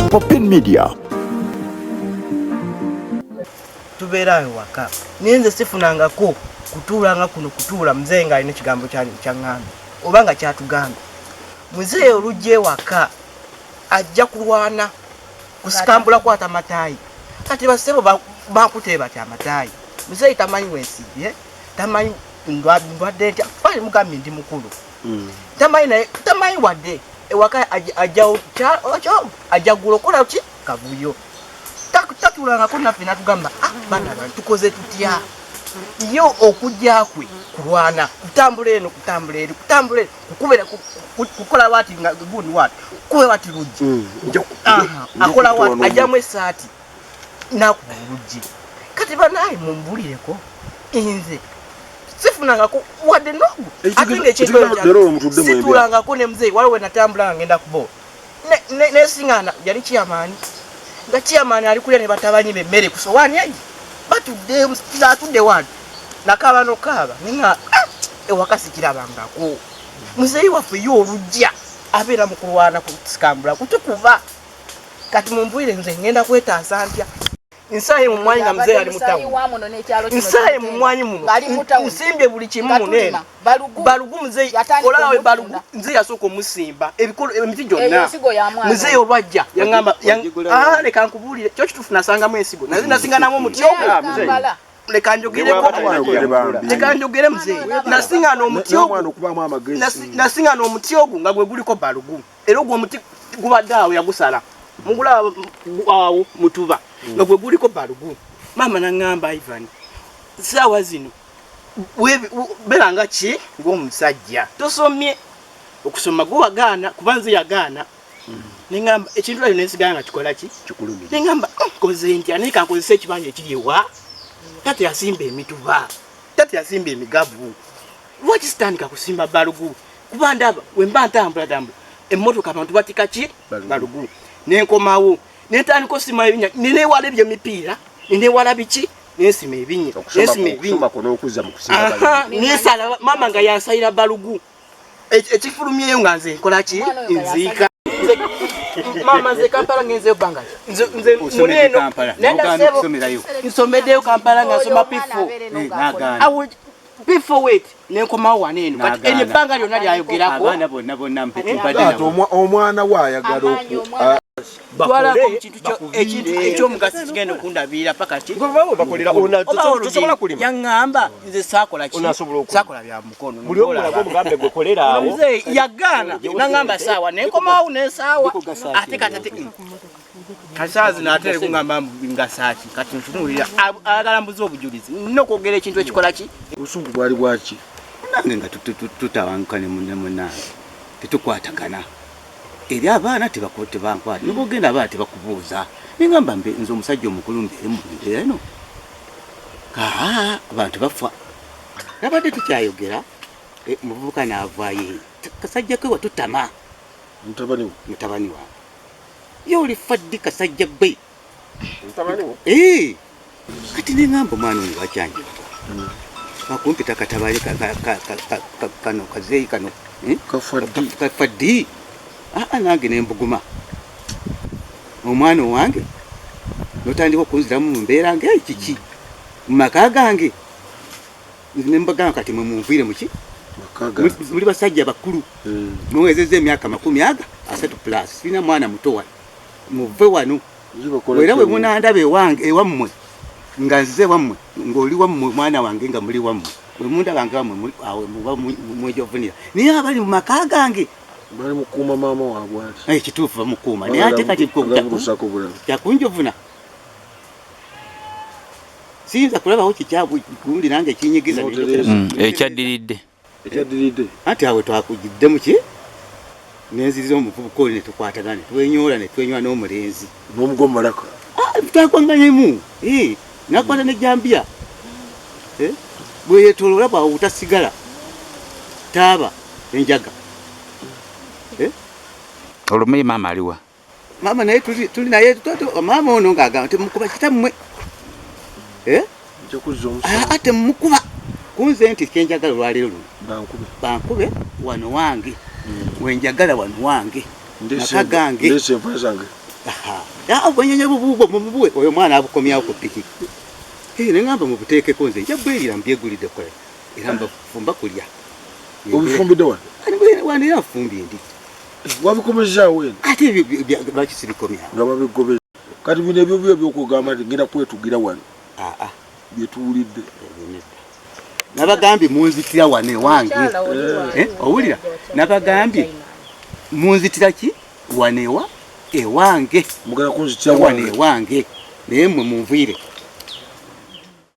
Popin Media. Tubeera awo waka, naye nze sifunangako kutuulanga kuno kutuula muzeeyi ng'alina ekigambo kyaŋŋambye oba nga kyatugambye. Muzeeyi olujja ewaka ajja kulwana kusikambula kwata mataayi. Kati bassebo bankutee bati amataayi. Muzeeyi tamanyi wensibye, tamanyi ndwadde ntya, fine mugambye ndi mukulu. Tamanyi naye, tamanyi wadde ewaka ajja gula okola ki kavuyo. Tatulangako naffe n'atugamba, baana bange tukoze tutya? Ye okujja kwe kulwana, kutambula eno, kutambula eri, kutambula eri, kukubera, kukola waati nga gundi waati, kuba waati luggi. Akola waati, ajjamu essaati n'akuba oluggi. Kati banaye mumbulireko, nze sifunangako wadde n'ogu. Ate ng'ekintu ekyo Leero olwo mutudde mwembi. situlangako ne muzeeyi, waliwo we natambula nga ngenda ku bo. Nesiŋŋaana, yali chairman. Nga chairman ali kulya ne batabani be emmere ku sowaani egi. Batudde, atudde wano. Nakaaba n'okukaaba, naye nga, ewaka sikirabangako. Muzeeyi waffe ye olujja abeera mu kulwana kusikambula kutukuba. Kati mumbwire nze ngenda kwetaasa ntya? Nsaaye mu mwanyi nga muzeeyi ali mu tawuni. Nsaaye mu mwanyi muno. Nsimbye buli kimu muno eno. Balugu muzeeyi, olaba we balugu, nze yasooka omusimba ebikolo, emiti gyonna. Muzeeyi olwajja, yaŋŋamba, leka nkubuulire, kyo kituufu nasangamu ensigo. Naye nasinganamu omuti ogwo. Leka njogereko. Leka njogere muzeeyi. Nasingana omuti ogwo. Nasingana omuti ogwo nga gwe guliko balugu. Era ogwo omuti gubadde awo yagusala. Mugulaba awo mutuba nga gwe guliko balugu. Maama n'aŋŋamba, Ivan, ssaawa zino beera nga ki ng'omusajja. Tosomye okusoma gwe wagaana kuba nze yagaana. Ne ŋŋamba ekintu ekyo ne nsigala nga kikola ki? Kikulumira. Ne ŋŋamba, nkoze ntya naye kankozese ekibanja ekiri ewa? Taata yasimba emituba, taata yasimba emigavu. Lwaki sitandika kusimba balugu? Kuba ndaba we mba ntambula tambula emmotoka abantu batika ki? Balugu. Ne nkomawo ne ntandika osima ebinnya, ne neewala eby'emipiira, ne neewala biki? Nensima ebinnya, nensima ebinnya. Okusoma n'okuzza mu kusimba balugu. Nensala maama nga yansayira balugu. Ekifulumyeyo nga nze nkola ki? Nziika. Maama nze Kampala ngenzeyo bbanga ki? Nze Osomedde muli eno. Kampala, Nenda n'ogaana ssebo. okusomerayo. Nsomeddeyo Kampala nga nsoma Oyo P4. omwana abeere n'ogaana. N'agaana. Awo, P4 wait, nenkomawo wano eno. Kati N'agaana. eryo ebbanga lyonna lyayogerako. Abaana bonna bonna mbadde Taata, nabo. omwana we ayagala Amaanyi oku- omwana. Twalako mu kintu ekintu eky'omugaso kigenda okundabirira paka ki? Gwe baba bakolera, ona Oba tosobola olugendo, kulima. Yaŋŋamba nze saakola ki? Onaasobola okulima. Saakola bya mukono. Buli omu mulago omugambe gwe kolera awo. Muzeeyi yagaana n'aŋŋamba saawa nenkomawo n'esaawa. Ate kati ate, kati saawa zino ate eri kuŋŋamba mbu nga saaki. Kati ntunuulira, ayagala mbuze obujulizi. Nnina okwogera ekintu ekikola ki? Obusungu bwali bwaki? Nange nga tutawanguka ne munnange, tetukwatagana. Eri abaana tebankwata. Ne bw'ogenda abaana tebakubuuza. Ne ngamba mbe nze omusajja omukulu mbeere mu mbeera eno. Kaa, abantu bafa. Nabadde tukyayogera, omuvubuka n'avaayo. Kasajja ke watutama. Mutabani wo? Mutabani wange. Ye olifa ddi kasajja gwe? Mutabani wo? Kati ne ngamba omwana oyo lwaki anjogera? Bakumpita katabali kano kazeeyi kano. Kafa ddi? Kafa ddi? Nange ne mbuguma. Omwana owange n'otandika okunziramu mu mbeera ng'eyo kiki? Mu maka gange. Ne mbagamba kati mwe munviire mu ki? Maka gange. Muli basajja bakulu. Muwezezza emyaka makumi aga asatu plus. Sirina mwana muto wano. Muve wano. Nze bakola Era bwe ki? munandaba ewange, ewammwe, nga nzize ewammwe, ng'oli wammwe mwana wange nga muli wammwe. Bwe mundaba nga wammwe muli awo muba mwejovunira. Naye abali mu maka gange bali mukuuma maama waabwe ati. Kituufu bamukuuma. Naye ate kati Bagala bulamu. kyakunjovuna. Siyinza kulabawo kikyabu gundi nange ekinyigiza. N'otereeza. Ekyaddiridde. Ekyaddiridde. Anti awo twakugidde mu ki? Nenziriza omuvubuka oli ne tukwatagana, ne twenyoola, ne twenywa n'omulenzi. N'omugwa mu malaka. Twakwanganyemu. Nakwata ne jambia. Bwe yeetooloola bw'awuta sigala, taaba, enjaga. Olwo muyi maama aliwa? Maama naye tuli naye, maama ono ng'agamba temukuba kitammwe. Nja kuzza omusango. Temukuba. Kunze nti kye njagala olwaleero luno. Bankube. Bankube wano wange. Wenjagala wano wange. Maka gange. Ndeese enva zange. Obwenyonyo bubuubwo mumubuwe oyo mwana abukomyawo ku piki. Ne ŋŋamba mubuteekeko nze nja bwerira mbyegulidde kola era mbafumba kulya. Obifumbidde wano? Wano era nfumbye ndi. Wabikomezaawo eno? Ate ebyo lwaki sibikomyawo? Nga babigobeza. Kati bino ebyo byo byokugamba nti ngenda kwetugira wano. Byetuwulidde. Nabagambye munzitira wano ewange. Owulira? Nabagambye munzitira ki? Wano ewa ewange. Mugenda kunzitira wano ewange. Naye mmwe munviire.